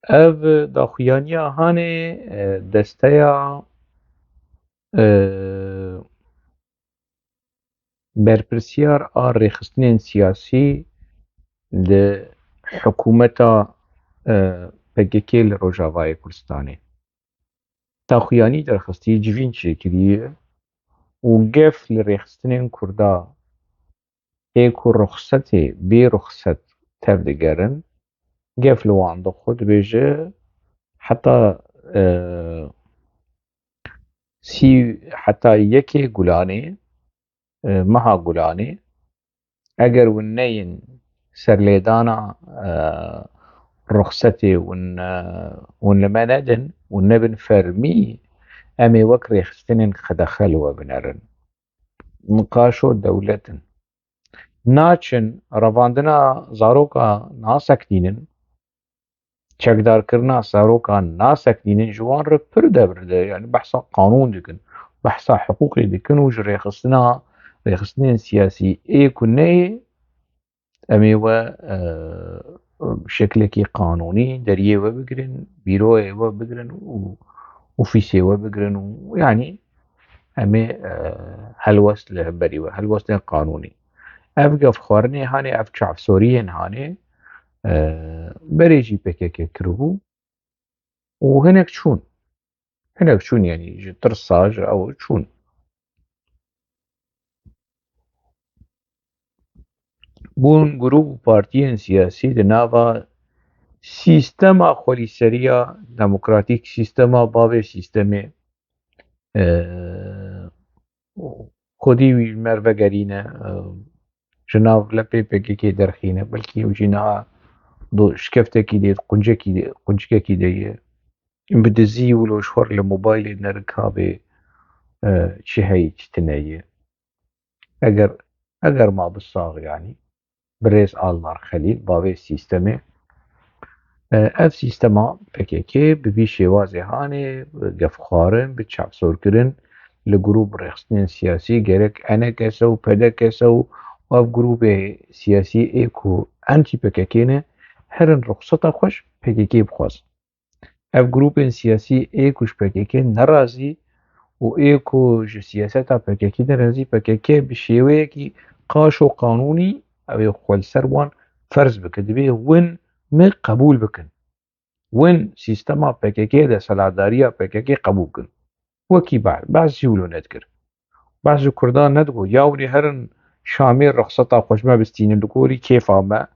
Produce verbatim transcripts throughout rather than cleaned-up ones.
Ev daxuyaniya hanê, e, desteya, e, berpirsiyar a rêxistinên siyasî di hikûmeta, e, P K K li Rojavayê Kurdistanê. Daxuyanî derxistî, civîn çêkiriye û gef li rêxistinên Kurda ê ku ruxsetê bê ruxset tevdigerin, gef li wan dixwe, dibêje heta, e, sî, heta yekê Gulanê, e, meha Gulanê, eger hûn neyên serlêdana, e, ruxsetê hûn, e, hûn li me nedin, hûn nebin fermî, em ê wek rêxistinên qedexe li we binerin. Niqaşo dewlet in. Naçin, revandina zaroka naseknînin, çekdarkirina zaroka naseknînin ji wan re pir debirde. Yani behsa qanûn dikin, behsa hiqûqê dikin û ji rêxistina, rêxistinên siyasî ê ku neyê, em ê we, e, şeklekî qanûnî deriyê we bigirin, bîroyê we bigirin û ofîsê we bigirin û yanî em ê, e, helwest li hemberî we, helwestên qanûnî. Ev gefxwarinê hanê, ev çavsoriyên hanê, e, berê jî P K K kiribû û hinek çûn. Hinek çûn, yanî ji tirsa, ji ew çûn. Bûn grûp û partiyên siyasî di nava sîstema xwelîseriya demokratîk, sîstema bavê sîstemê, e, xwedî wî ji me re vegerîne, e, ji nav lepê P K K derxîne, belkî ew jî niha do-, şikeftekî dê, quncekî dê, quncikekî de ye. Bi dizî wilo ji xwe re li mobaylê nerik habê, e, çi heyî, çi tune ye. Eger, eger ma bi sax, yanî, birêz Almar Xelîl, bavê sîstemê, e, ev sîstema P K K bi vî şêwazê hanê, bi gefxwarin, bi çavsorkirin li grûp rêxistinên siyasî, gerek E N K S û P D K S û ev grûpê siyasî ê ku anti P K K ne, herin ruxseta xwe ji P K K bixwazin. Ev grûpên siyasî ê ku ji P K K nerazî û ê ku ji siyaseta P K K nerazî, P K K bi şêweyekî qaşo qanûnî ew ê xwe li ser wan ferz bike. Divê win me qebûl bikin. Win sîstema P K K, desthilatdariya P K K qebûl bikin. Wekî behs, behs jî wilo nedikir. Behs ji Kurdan nedigot. Ya winê herin Şamê, ruxseta xwe ji me bistînin, li gorî kêfa me,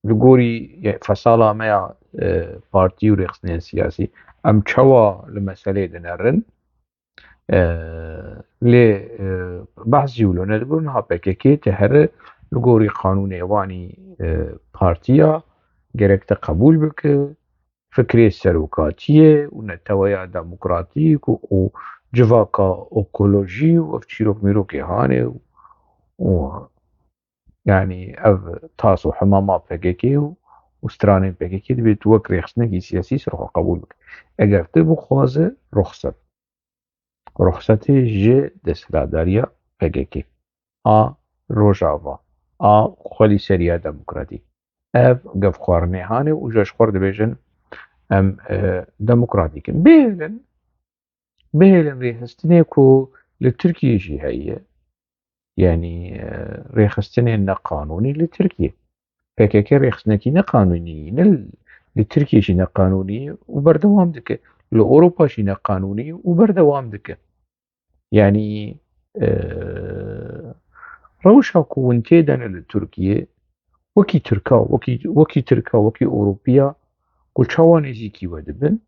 li gorî, ye-, fesala me ya, e, partî û rêxistinên siyasî, em çawa li meseleyê dinerin? E, lê, e, behs jî wilo nedibû, niha P K K te here li gorî qanûnê wanî, e, partiya gerek te qebûl bike, fikrê serokatiyê û neteweya demokratîk û, û civaka ekolojî û ev çîrok mîrokê hanê û, û Yanî ev tas û hemama P K K û, û stranên P K K dibêt wek rêxistinekî siyasî ser xwe qebûl bike. Eger tu bixwaze ruxset, ruxsetê ji desthilatdariya P K K, a Rojava, a xwelîseriya demokratîk, ev gefxwarinê hanê û ji xwe re dibêjin em, e, demokratîk in. Bihêlin, bihêlin rêxistinê ku li Tirkiyê jî heye, yanî, e, rêxistinên neqanûnî li Tirkiyê. P K K rêxistinekî neqanûnî ye, ne li Tirkiyê jî neqanûnî ye û berdewam dike. Li Ewropa jî neqanûnî ye û berdewam dike. Yanî, e, rewşa ku hûn têdene li Tirkiyê, wekî Tirka, wekî, wekî Tirka, wekî Ewropiya, ku çawa nêzîkî we dibin,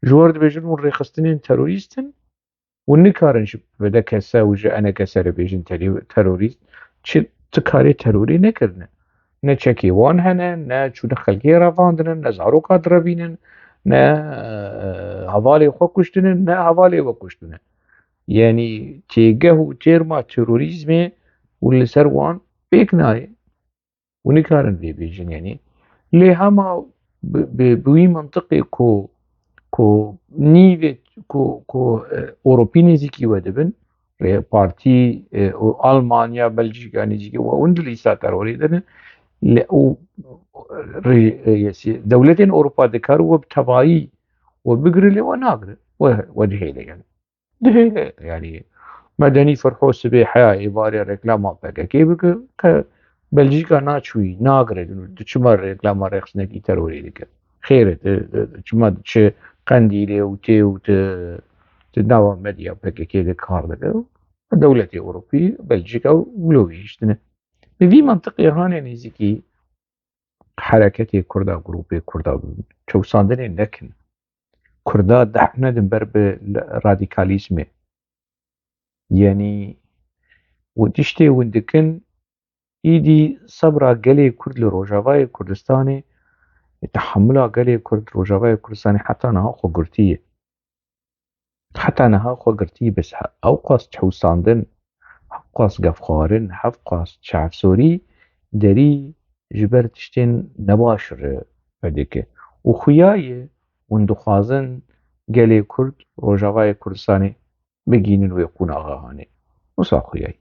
ji we re dibêjin hûn rêxistinên terorîst in, û nikarin ji P D K S û ji E N K S re bêjin terî-, terorîst. Çi, ti karê terorî nekirine. Ne çekê wan hene, ne çûne xelkê revandine, ne zaroka direvînin, ne, e, hevalê xwe kuştine, ne hevalê we kuştine. Yanî têgeh û têrma terorîzmê û li ser wan pêk nayê. Û nikarin vê bêjin, yanî. Lê hema bi, bi, bi wî mintiqê ku, ku nîvê, ku, ku, e, Ewropî nêzîkî we dibin, rê partî, e, û Almanya, Belçîka nêzîkî we hûn di lîsta terorê de ne, lê û rê-, e, yesî, dewletên Ewropa dikar we bi tevayî we bigire lê we nagire. We, we dihêle yani. Dihêle yani. Medenî Ferho sibê heya êvarê reklama P K K bike, ke Belcîka naçûyî, nagire, tu çima reklama rêxistinekî terorê dike? Xêr e, tu, tu çima diçe Qendîlê û tê û tu, tu nava medya P K K de kar dike? Dewletê Ewropî, Belcîka wilo wî hiştine. Bi vî mantiqê hanê nêzîkî hereketê Kurda, grûpê Kurda çewsandinê nekin. Kurda deh nedin ber bi radîkalîzmê. Yanî û tiştê hûn dikin, îdî sebra gelê Kurd li Rojavayê Kurdistanê, tehemula gelê Kurd Rojavayê Kurdistanê heta niha xwe girtî ye. Heta niha xwe girtî, bes he-, ew qas çewsandin, ew qas gefxwarin, ew qas çavsorî derî ji ber tiştên nebaş re vedike. Û xuya ye hûn dixwazin gelê Kurd Rojavayê Kurdistanê bigihînin wê qonaxa hanê. Wisa xuya ye.